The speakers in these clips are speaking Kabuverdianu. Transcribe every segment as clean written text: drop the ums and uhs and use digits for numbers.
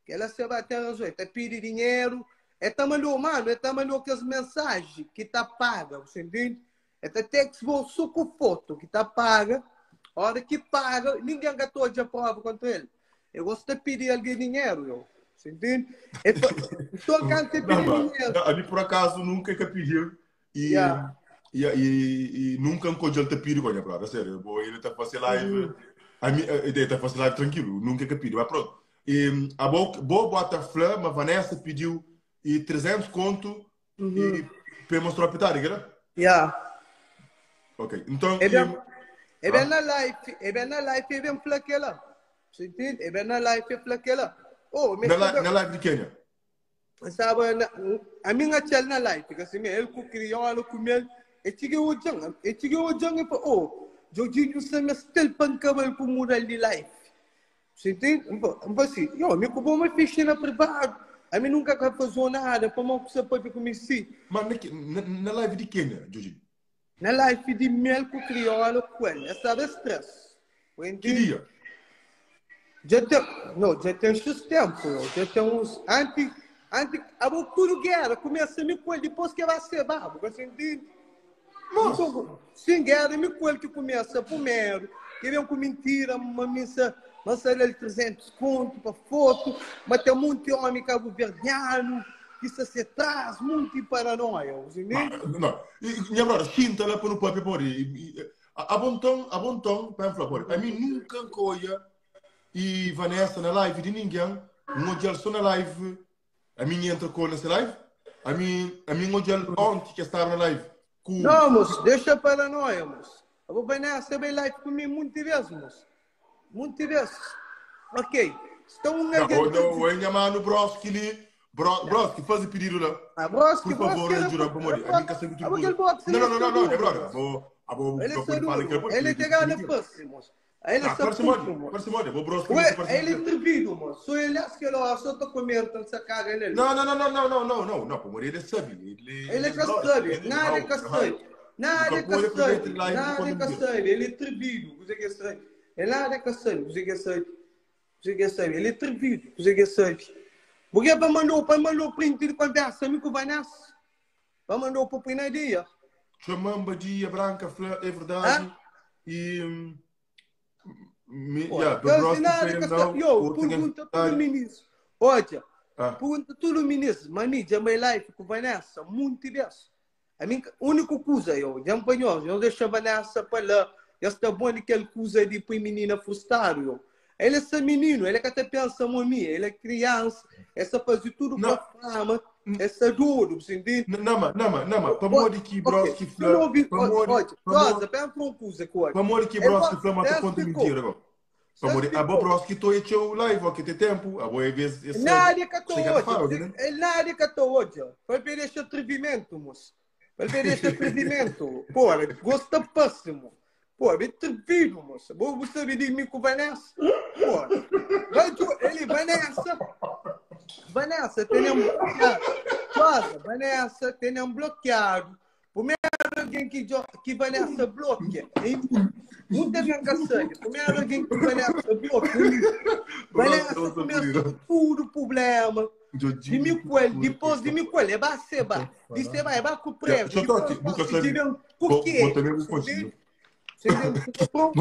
Kela Seba ten razon, el ta pidi dinheru, el ta mandou, mano, el ta mandou kes mensaji ki ta paga, você entende? El ta text bo so ku foto ki ta paga, ora ki paga, ninguém ka ta odja prova kontra el. El gosta pidi alguém dinheru, yo. Você entende? El fa, então kantu el Não, pidi mas, dinheru, não, a mim por acaso nunca que pediu e, yeah. e, e, e nunca encontrei ele te pedir com a brother, sério, eu vou, ele tá fazendo live, a mim, ele tá fazendo live tranquilo, nunca que pediu, mas pronto. E, a boa, boa bota flor, mas Vanessa pediu e 300 conto e para mostrar a pitada, que era? Yeah. Ok, então, É e, bem, é bem ah, na live, é bem na live, é bem fla aquela. Você entende? É bem na live, é fla aquela. Oh, mas na, sabe, na live de Quênia. sabe, na, a minha tchel na live, fica assim, ele com crioula, com ele, e cheguei o jang, e cheguei o jang e falou, oh, Jorginho, você me estel pancabel com mural de live. Você entende? Eu assim, eu me cobrou uma ficha na privado. A mim nunca fazer nada, para mal que você pode comigo sim. Mas na, na, na live de Quênia, Jorginho? Na live de mel com crioula com ele, essa é stress. Que Entende? dia? Já tem, não, já tem X tempo, eu. já tem uns. Antes, antes, a tudo guerra começa me com ele, depois que vai ser babo, você entende? Nossa! Então, sim, guerra me com ele que começa primeiro, que vem com mentira, uma missa, lança ele 300 conto para foto, mas tem muito homem cabo-verdiano que se se traz muito paranoia, você entende? Não, não. E, minha brother, sinta lá para o papi por e, e, a, a bom tom, a bom tom, para falar por. A mim nunca coia e Vanessa na live de ninguém, um dia só na live, a mim entra com nessa live, a mim, a mim um dia ontem que estava na live com Não, moço, deixa a paranoia, moço. Eu vou Vanessa bem live comigo muitas vezes, moço. Muitas vezes. Ok. Então um Não, alguém. ou não, ou minha mano Broski ali, Bro, Broski, faz o pedido lá. Ah, Broski, Por favor, Broski, ajuda para morrer. A mim que sempre tudo. Aquele boxe, Não, não, não, não, não, é ele brother. Vou, a vou, Ele é vou falar que sarudo. Ele tem gana passe, moço. Ele Ah, é parece saputo, mole, moço. parece mole. Vou Broski, Ué, parece ele é atrevido, moço. Só ele acha que ele só tá comendo, tanto essa caga nele. Não, não, não, não, não, não, não, não, não, pô, ele sabe. Ele, Ele é que sabe, nada que sabe. Nada que sabe, nada que sabe. Ele é atrevido, você que sabe. Ele nada que sabe, você que sabe. Você que sabe, ele é atrevido, você que sabe. Porque para mandou, para mandou print de conversa, amigo Vanessa. Para mandou para o dia. Chamamba dia branca, flor, é verdade. E. hum, Me, Pô, yeah, do então, Broski nada foi que não, sabe. Yo, o pergunta para o secretário. ministro. Olha, Ah, pergunta tudo ministro. Mami, já me live com Vanessa, muito vezes. A minha única coisa, eu, já me apanhou, eu deixo a Vanessa para lá. Eu está bom aquele coisa de põe menina frustrado, eu. Ele é esse menino, ele é que até pensa mami, ele é criança, essa faz de tudo Não. para fama, essa dor, você entende? não, mas, não, mas, não, mas, para morrer que Ok, Broski eu não flor, ouvi, para olha, morrer, olha, para Rosa, morrer, pensa uma coisa, olha. para morrer que É Broski bom, flor, mata pensa conta ficou. mentira agora. Para morrer, a boa Broski tô e teu live, ok, tem tempo, a boa vez, esse Nada que estou Chega a falar, hoje. né? É nada que estou hoje. Foi perder este atrevimento, moço. Foi perder este atrevimento. Porra, gosta péssimo. Pô, é atrevido, moço. Vou saber de mim com Vanessa. Porra. Vai tu, ele, Vanessa. Vanessa, tem um bloqueado. Rosa, Vanessa, tem um bloqueado. Primeiro alguém que, que Vanessa bloqueia. Hein? Muita gente que sabe. Primeiro alguém que Vanessa bloqueia. Vanessa começa tudo problema. De mim com ele, depois de mim com ele, é ba seba. De seba, é ba com prego. Só tô aqui, nunca sabe. Por quê? Vou também vou continuar. Você entende? Bom,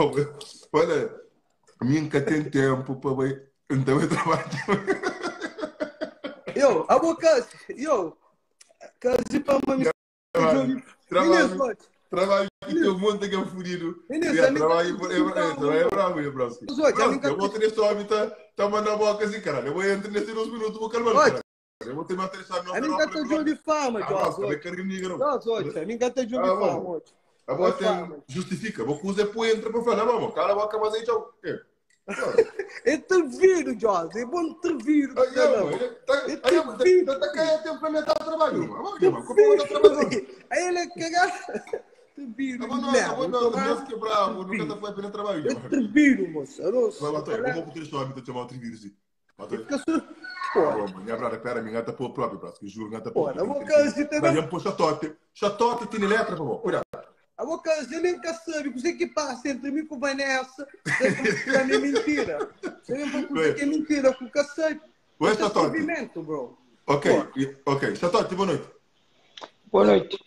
olha, a mim nunca tem tempo para ver, então eu trabalho. Eu, a boca, eu, casi para mim. Trabalho, trabalho, trabalho que tem um monte de furido. Trabalho, trabalho é bravo, é bravo. Eu vou ter esse homem, tá, tá mandando a boca assim, caralho. Eu vou entrar nesses dois minutos, vou calmar, caralho. Eu vou ter uma terça A mim tá de fama, Jorge. Jorge, a mim tá de fama. A boa tem, justifica, vou usar põe entra para falar, vamos, cala a boca, mas aí tchau. É atrevido, Jorge, é bom atrevido. Aí, tá caindo tempo para aumentar o trabalho, mano. Como eu trabalho? Aí ele é cagar. Atrevido, não, não, não, que bravo, nunca foi apenas trabalho. Atrevido, moço. Vai, vai, vou botar só a te chamar atrevido, sim. Pô, minha brada, pera, minha gata pô próprio, braço, que juro, gata pô. Pô, eu vou casar também. Mas eu chatote, chatote tem letra, por favor. Olha. A boca, eu nem sabe o que passa entre mim com Vanessa, você é mentira. Você nem pode que é mentira, com o sabe. Oi, Satote. Atrevimento, bro. Ok, ok. Satote, boa noite. Boa noite.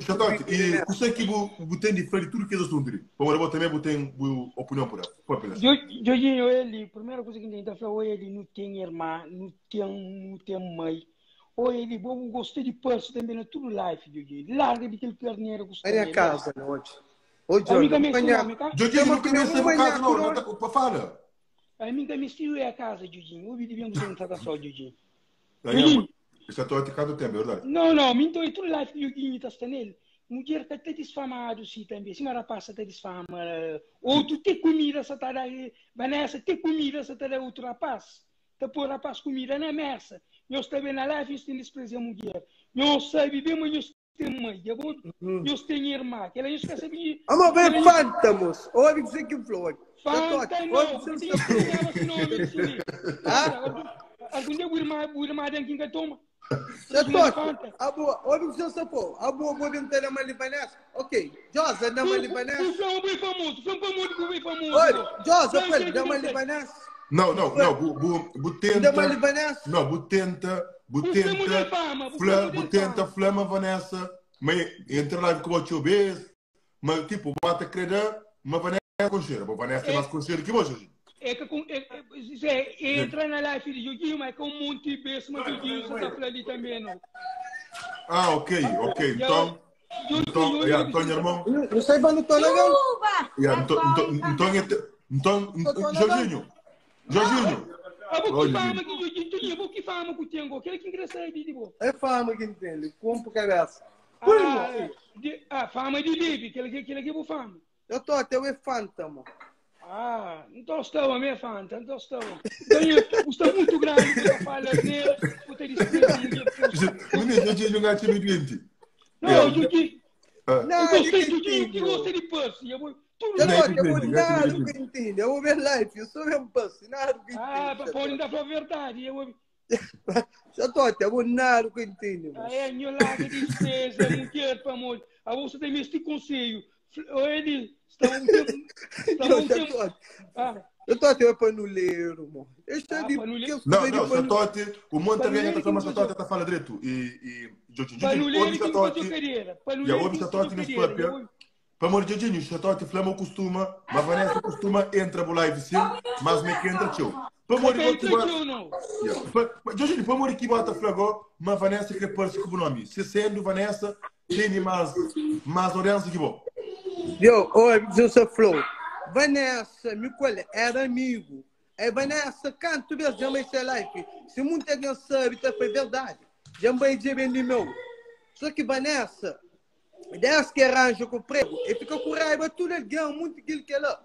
Satote, e você que bu tem de falar de tudo que é assunto ali. Bom, eu também bu tem bu opinião por ela. Pode pegar. Jorginho, ele, primeira coisa que tem que falar, ele não tem irmã, não tem, não tem mãe. Ou ele, bom, gostei de purse também, na tudo life, Jorginho. Larga de aquele carneiro que É minha casa, não, hoje. Ô, Jorginho, Jorginho, não queria ser por casa, não, não, fala. A mim também se é a casa, Jorginho. Eu vi de bem você não só, Jorginho. Jorginho. Isso é todo cada tempo, é verdade? Não, não, mim tô tudo life Jorginho tá está nele. Mulher tá te desfamado sim também. Se uma rapaz tá desfama, outro tem comida, só tá daí, Vanessa tem comida, só tá daí outro rapaz. Tá pôr rapaz comida na mesa. Nós também na live, nós tem desprezar mulher. Nós sabe bem, mas nós tem mãe, eu vou, nós tem irmã, que ela não esquece de. Ama bem Fanta, moço. Olha o que que falou. Fanta não, tem que nome assim. Algum dia o irmã, o irmã tem que toma. Já tô. Abu, olha o que você falou. Abu, vou tentar na Malibanese. Ok, Josa na Malibanese. O João bem famoso, João famoso, bem famoso. Olha, Josa foi na Malibanese. Não, não, não, bu, bu, bu tenta. Não, bu tenta, bu tenta, fla, bu tenta, flama Vanessa, mas entra lá com o tio B, mas tipo, bota creda, mas Vanessa é concheira, bom, Vanessa é mais concheira que você. É que com, é, é, entra na live de Joguinho, mas com um monte de beijo, mas Joguinho só tá falando ali também, não. Ah, ok, ok, então. Então, yeah, então, irmão. Não sei quando tô legal. Yeah, então, então, então, então, Jorginho. Jorginho. Abo que fama que Jorginho tem, abo que fama que tem, aquele que engraçado de boa. É fama que entende, compro cabeça. Ah, de, ah, fama de livre, aquele que aquele que é fama. Eu tô até o Fanta, mano. Ah, então estou a minha Fanta, então estou. Então, está muito grande, eu falo nele, eu te disse Menino, Jorginho não é doente. Não, Jorginho. Não, eu gostei de Jorginho, que gosta de Percy. Eu vou tudo não, eu vou nada que entende. Eu vou ver live, eu sou mesmo Percy, nada que entende. Ah, pode dar a verdade. Eu vou... Já tô até, eu vou nada que entende. Ah, é, meu lado de despesa, mulher, para amor. A você tem este conselho. Ele está um tempo. Está um tempo. Ah. Eu tô até panuleiro, mano. Eu estou de. Não, não, Satote, o Monterrey tá falando Satote tá falando direito. E Jorginho, Panuleiro que fazer carreira. E o Satote nos papel. Para amor de Jorginho, Satote Flama costuma, mas Vanessa costuma entra no live sim, mas me que entra teu. Para amor de Jorginho, para amor que bota flago, mas Vanessa que parece com o nome. Se sendo Vanessa, tem mais mais audiência que bom. Eu, oi, José Flow. Vanessa, me qual era amigo. É Vanessa, canto mesmo, já me sei live. Se muita gente sabe, tá foi verdade. Já me dizer bem de meu. Só que Vanessa, desce que arranja com o prego, e fica com raiva tudo alguém, muito aquilo que ela.